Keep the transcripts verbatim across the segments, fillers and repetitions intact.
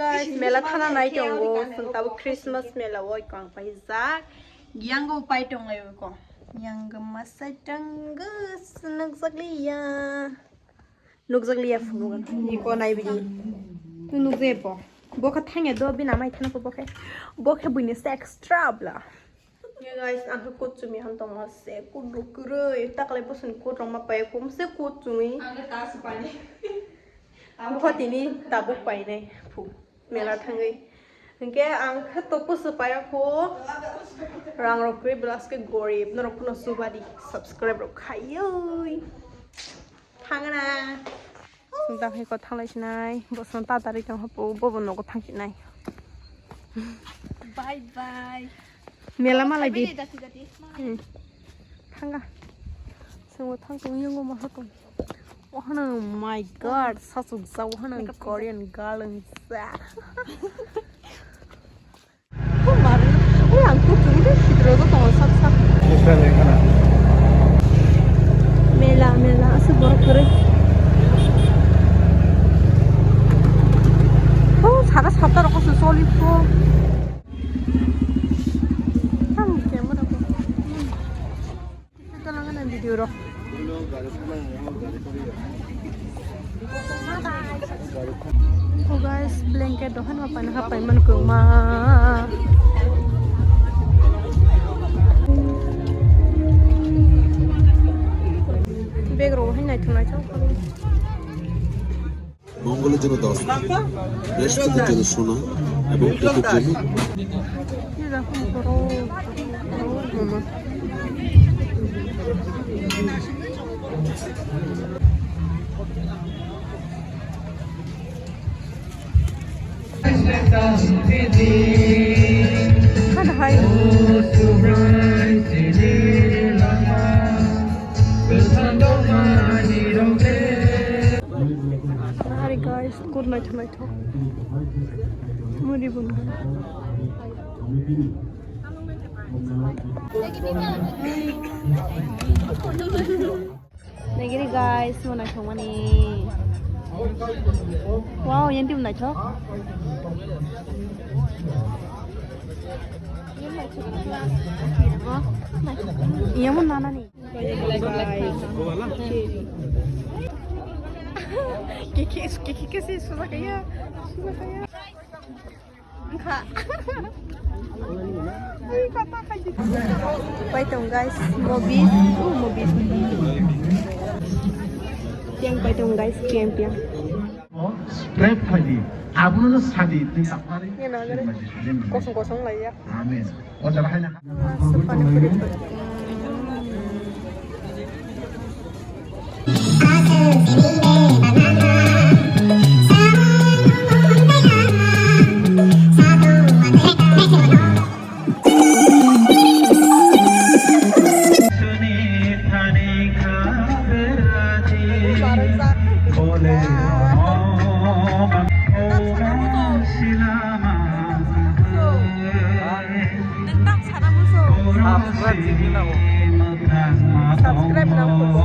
Guys, mela thana nai tongo. Chwng tabuk Christmas mela o iko ang paijak. Yango pai tonglai iko. Yango masai tongo, nukjakliya. Nukjakliya phunukgano. Iko nai bini. Nukjakya bo. Bo khe thangya do bini amai thana ko bo khe. Bo khe buini se extra bla. Hey guys, ang khe kut chumi han tongma se kut rok kwrwi taklai bosoni kut rok ma pai kum se kut chumi. Ang khe ta se pai. Ang khe tini tabuk painai phu mela thangwi. Hinkhe ang khe to pusu paya kho. Rang rok kwrwi bwlas khe gorib norok phano subadi subscribe rok khaiwi. Thangna. Sung ta hai ko thanglai sinai. Bo sung ta tari tong hapo bo bo nogo thang sinai. Bye bye. Mela malai di. Bye bye, dati, dati. Hmm. Thanga. Sung thang tong yungo ma hapo. Oh no, my God, sasuk sa oh no, Korean girl and sa. Mela, mela, aswk borok kwrwi. Oh, sara sapta rok se choli kho. Tam camera ko. Ito lang ang video ro. Oh guys, blanket dohan ma pan hapai man ko ma. Bag ro hai nai thung nai thung. মঙ্গলের জন্য দশ, বৃহস্পতির জন্য সোনা এবং কুকুর জন্য Hi. Hari guys, good night, night. Muri bun. Nagiri guys, mo naithok mani. Wow, yang tim naithok. Yang mo nana ni. Kiki, kiki, kiki, sih, sudah kaya, sudah kaya. Pai tong guys, movies, oh, movies. Piang pai tong guys, piang, piang. Spread khlai di, abono sadi twi tapnani. Kosong kosong lai ya. Amen. O jaga hai na. Subscribe nango.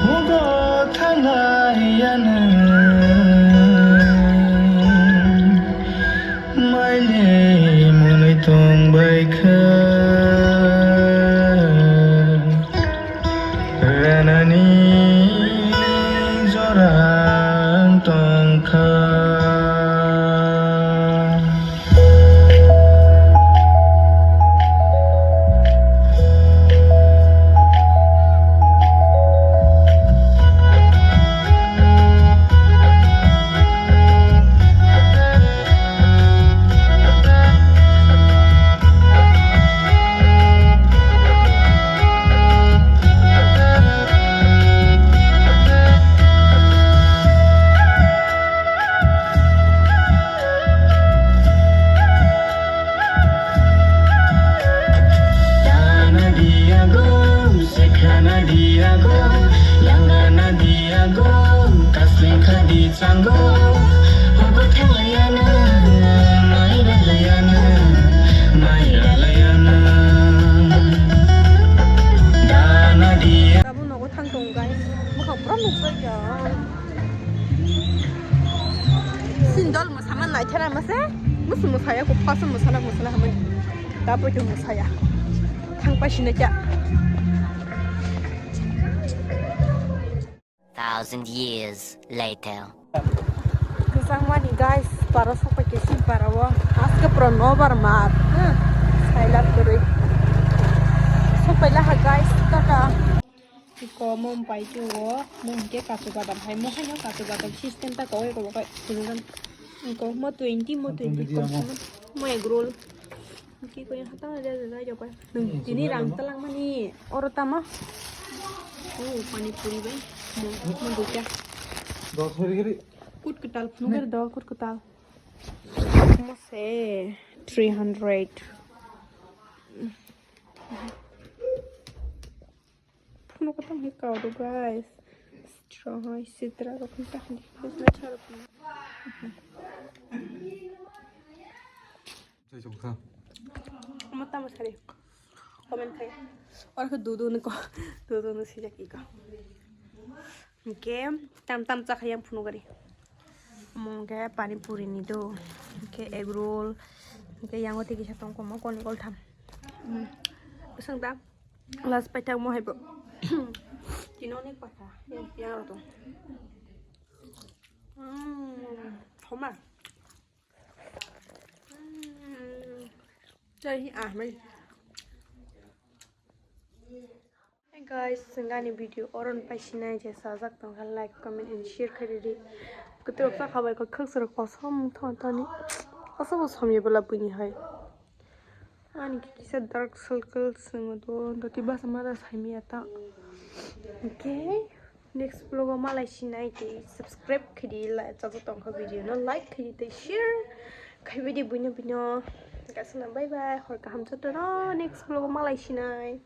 Hugo thanai yanung maile mwnwi tong bai Khadi chango, obo thanglaiana, mai ralaiana, mai ralaiana. Dana dia. Abo nogo thang tongo, guys. Bwkha pura nukjak ya. Sindol mwsama naithara mase, musu mwsaya ko, first mwsana mwsana hamani. Dapo to mwsaya. Thang pa sinai kya. Thousand years later. Kwchangmani guys, para sokpai khe sini para o. Aske pro nobar mar. Sailap kwrwi. Sokpai laha guys, tata. Iko mom pai khe o, mom khe kachu badam hai, mo haino kachu badam system ta kawai ko kai. Iko mo twenty, mo twenty. Mo egg roll. Ki ko yang hatang aja aja aja ko. Nung tini rang talang mani oro tama. Oh, pani puri bai. Mo, mo duka. Dos hari hari. Kut ketal, nugar do kut ketal. Mo se three hundred. Phunuk kotong hai kau do guys. Sitra hai sitra rok ni tahli. Bisna charok ni. Mo tamo sari. Comment khai. Or ko dudu ni ko. Dudu ni sijak iko. Hingke tam tam chakha yang phunuk gari. Omo hingke pani puri ni do. Hingke egg roll. Hingke yang o tiki sa tong komo koni kol tham. Hmm. Bwswng da. Last paithak mo hai bo. Tino ni patha. Yang, yang rok tong. Hmm. Thoma. Hmm. Chai hi ah mai. Hey guys, chwng ani video oron pai sinai je sajak tongkha, like, comment and share khaidi. Kwtwrok chakha bai kok khwk srok kosom thon thani. Kosom bo somya bwla buini hai. Ani kisa dark circles swngo do, doti basa mada saimya ta. Okay, next vlog o malai sinai tei subscribe khaidi, like, chajak tongkha video no like khaidi tei share khaibidi buino buino. Kasana bye bye, hor kaham jotono next vlog o malai sinai.